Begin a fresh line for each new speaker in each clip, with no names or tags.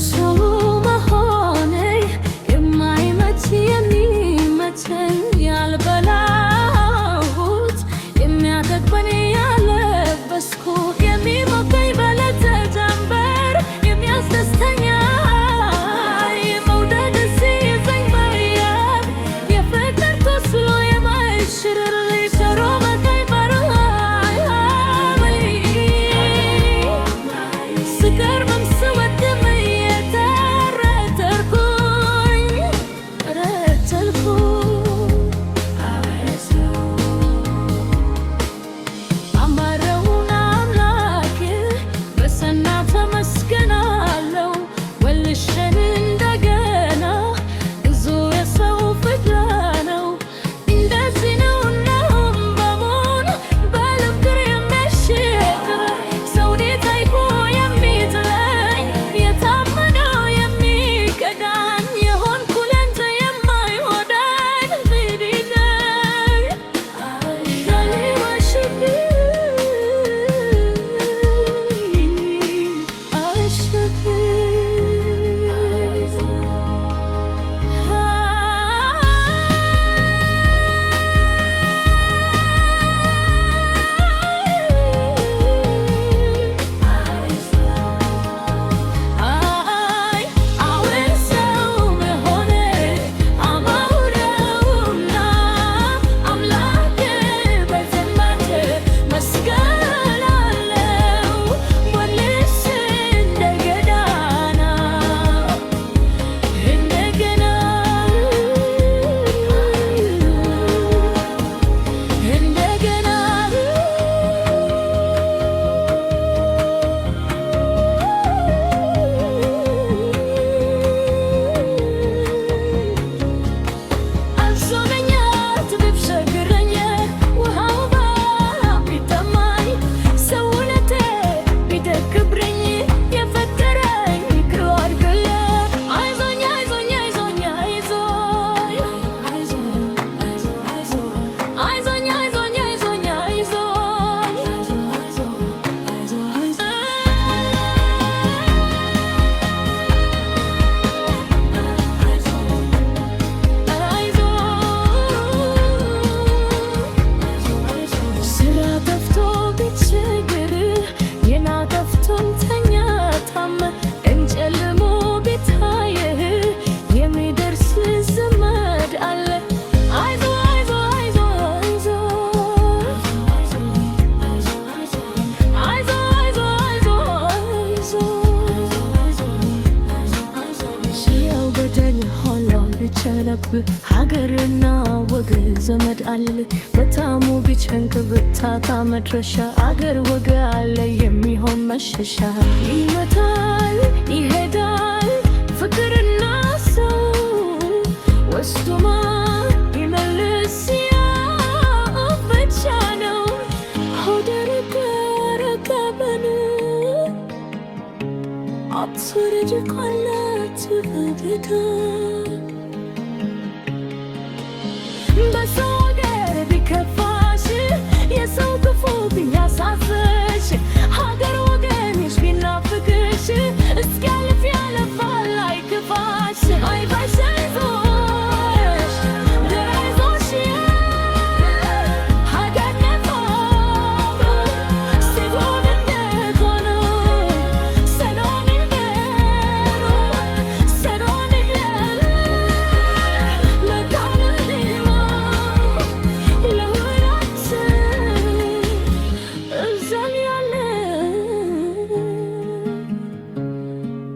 ሰው መሆኔ የማይመች የሚመቸኝ፣ ያልበላሁት የሚያጠግበኝ፣ ያለበስኩ የሚሞቀኝ፣ በሌት ጀንበር የሚያስደስተኝ፣ መውደድ ሲይዘኝ በያብ የፍቅር ቁስሉ የማይሽርልኝ ዶሮ በቀይ በረሃ ስቀርብም ስወድም እየተረተርኩኝ ረተልኩኝ። አማረውን አምላክ በሰና ተመስገናለው ወልሸን እንደገና ብዙ የሰው ፍቅር ነው። እንደዚህ ነውና በመሆን በልብር የሚያሸግር ሰው ታይቶ የሚጥለኝ፣ የታመነው የሚከዳኝ፣ የሆንኩ ለአንተ የማይሆነኝ። አይ አሁን ሰው መሆኔ አማረውና አምላክ በዘመት መስገን አለው መልስ እንደገና እንደገና እንደገና። አልሶነኛት ቢቸግረኝ፣ ውሃው ቢጠማኝ፣ ሰውነቴ ቢደክብኝ፣ የፈጠረኝ ይቅር አድርግልኝ። አይዞኝ አይዞኝ አይዞኝ አይዞኝ አይዞኝ አይዞኝ አይዞኝ አይዞኝ። ስራ ጠፍቶ ቢቸግር፣ የና ጠፍቶም ተኛ ታመ፣ ቀን ጨልሞ ቢታየህ፣ የሚደርስ ዘመድ አለ። አይዞ አይዞ አይዞ አይዞ አይዞ አይዞ አይዞ አይዞ። ያው በደል ሆኖ ቢቸነብ፣ ሀገርና ወግ ዘመድ አለ። በጣሙ ቢጨንቅ፣ ብታጣ መድረሻ፣ አገር ወግ አለ የሚሆን መሸሻ። ይመጣል ይሄዳል ፍቅርና ሰው ወስዶማ ይመልስ ያው ብቻ ነው። ሆደረገ ረገበን አትወረድ ቃላት ፈገግታ። በሰው ሀገር ቢከፋሽ፣ የሰው ክፉ ቢያሳስሽ፣ ሀገር ወገንሽ ቢናፍቅሽ፣ እስኪያልፍ ያለፋል አይክፋሽ። አይባሽ አይዞሽ አይዞሽ ሀገር ነፋሩ ሲሆን እንደሆነ ሰሎን እንደሩ ሰሎን ለካለሌማ ለሁላችን እዛም ያለ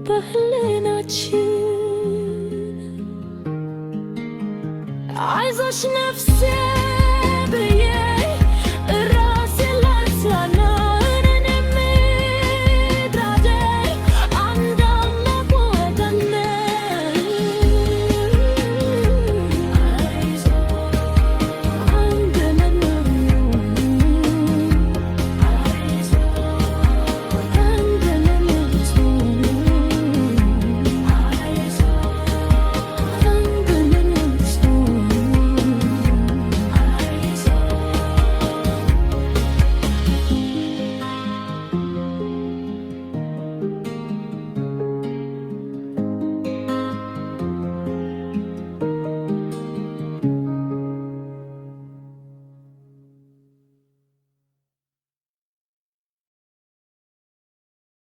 በህሊናችን። አይዞሽ ነፍሴ።